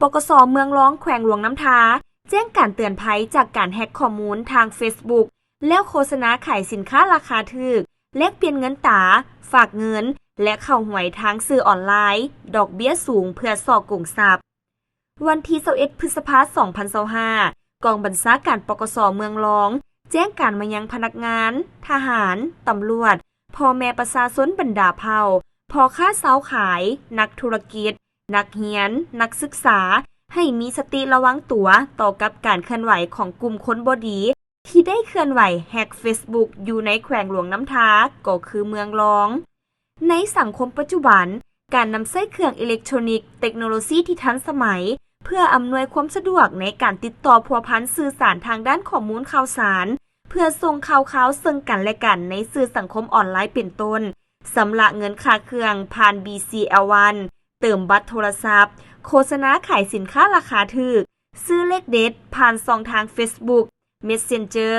ປກສ ເມືອງລອງ ແຂວງຫຼວງນ້ຳທາ ແຈ້ງການເຕືອນໄພຈາກການແຮັກຂໍ້ມູນທາງ Facebook ແລ້ວໂຄສະນາຂາຍສິນຄ້າລາຄາຖືກ, ແລກປ່ຽນເງິນຕາ, ຝາກເງິນ ແລະ ເຂົ້າຫວຍທາງສື່ອອນລາຍ ດອກເບ້ຍສູງ ເພື່ອສໍ້ໂກງຊັບ. ວັນທີຊາວເອັດ ພຶດສະພາ ສອງພັນຊາວຫ້າ ກອງບັນຊາການ ປກສ ເມືອງລອງ ແຈ້ງການມາຍັງພະນັກງານ, ທະຫານ, ຕຳຫຼວດ, ພໍ່ແມ່ປະຊາຊົນບັນດາເຜົ່າ, ພໍ່ຄ້າຊາວຂາຍ, ນັກທຸລະກິດ, ນັກຮຽນ, ນັກສຶກສາ ໃຫ້ມີສະຕິລະວັງຕົວຕໍ່ກັບການເຄື່ອນໄຫວຂອງກຸ່ມຄົນບໍ່ດີ ທີ່ໄດ້ເຄື່ອນໄຫວແຮັກ Facebook ຢູ່ໃນແຂວງຫຼວງນ້ຳທາ ກໍຄືເມືອງລອງ. ໃນສັງຄົມປັດຈຸບັນ, ການນຳໃຊ້ເຄື່ອງອີເລັກໂທຣນິກ, ເຕັກໂນໂລຊີທີ່ທັນສະໄໝ ເພື່ອອຳນວຍຄວາມສະດວກໃນການຕິດຕໍ່ພົວພັນສື່ສານທາງດ້ານຂໍ້ມູນຂ່າວສານ ເພື່ອສົ່ງຂ່າວຄາວເຊິ່ງກັນແລະກັນໃນສື່ສັງຄົມອອນລາຍເປັນຕົ້ນ, ຊຳລະເງິນຄ່າເຄື່ອງຜ່ານ BCL One, ເຕີມບັດໂທລະສັບ, ໂຄສະນາຂາຍສິນຄ້າລາຄາຖືກ, ຊື້ເລກເດັດຜ່ານຊ່ອງທາງ Facebook, Messenger,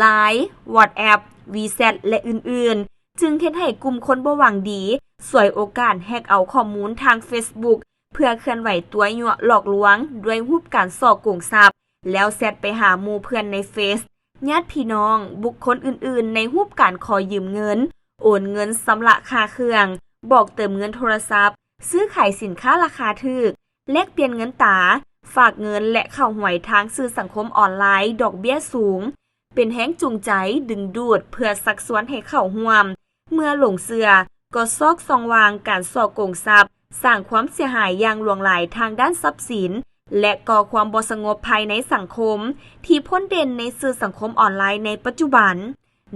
Line, WhatsApp, WeChat ແລະ ອື່ນໆ ຈຶ່ງເຮັດໃຫ້ກຸ່ມຄົນບໍ່ຫວັງດີສວຍໂອກາດແຮັກເອົາຂໍ້ມູນທາງ Facebook ເພື່ອເຄື່ອນໄຫວຕົວະຍົວະຫຼອກລວງດ້ວຍຮູບການສໍ້ໂກງຊັບ ແລ້ວແຊັດໄປຫາໝູ່ເພື່ອນໃນເຟສ, ຍາດພີ່ນ້ອງ, ບຸກຄົນອື່ນໆ ໃນຮູບການຂໍຢືມເງິນ, ໂອນເງິນຊຳລະຄ່າເຄື່ອງ, ບອກເຕີມເງິນໂທລະສັບ, ຊື້ຂາຍສິນຄ້າລາຄາຖືກ, ແລກປ່ຽນເງິນຕາ, ຝາກເງິນ ແລະ ເຂົ້າຫວຍທາງສື່ສັງຄົມອອນລາຍດອກເບ້ຍສູງ ເປັນແຮງຈູງໃຈດຶງດູດເພື່ອຊັກຊວນໃຫ້ເຂົ້າຮ່ວມ. ເມື່ອຫຼົງເຊື່ອ ກໍຊອກຊ່ອງວ່າງການສໍ້ໂກງຊັບ, ສ້າງຄວາມເສຍຫາຍຢ່າງຫຼວງຫຼາຍທາງດ້ານຊັບສິນ ແລະ ກໍ່ຄວາມບໍ່ສະຫງົບພາຍໃນສັງຄົມ ທີ່ພົ້ນເດັ່ນໃນສື່ສັງຄົມອອນລາຍໃນປັດຈຸບັນ.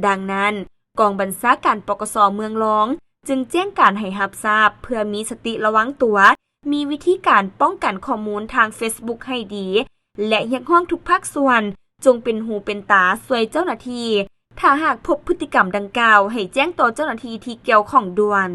ດັ່ງນັ້ນ, ກອງບັນຊາການ ປກສ ເມືອງລອງ ຈຶ່ງແຈ້ງການໃຫ້ຮັບຊາບເພື່ອມີສະຕິລະວັງຕົວ, ມີວິທີການປ້ອງກັນຂໍ້ມູນທາງ Facebook ໃຫ້ດີ ແລະ ຮຽກຮ້ອງທຸກພາກສ່ວນ ຈົ່ງເປັນຫູເປັນຕາຊ່ວຍເຈົ້າໜ້າທີ່, ຖ້າຫາກພົບພຶດຕິກຳດັ່ງກ່າວ ໃຫ້ແຈ້ງຕໍ່ເຈົ້າໜ້າທີ່ທີ່ກ່ຽວຂ້ອງດ່ວນ.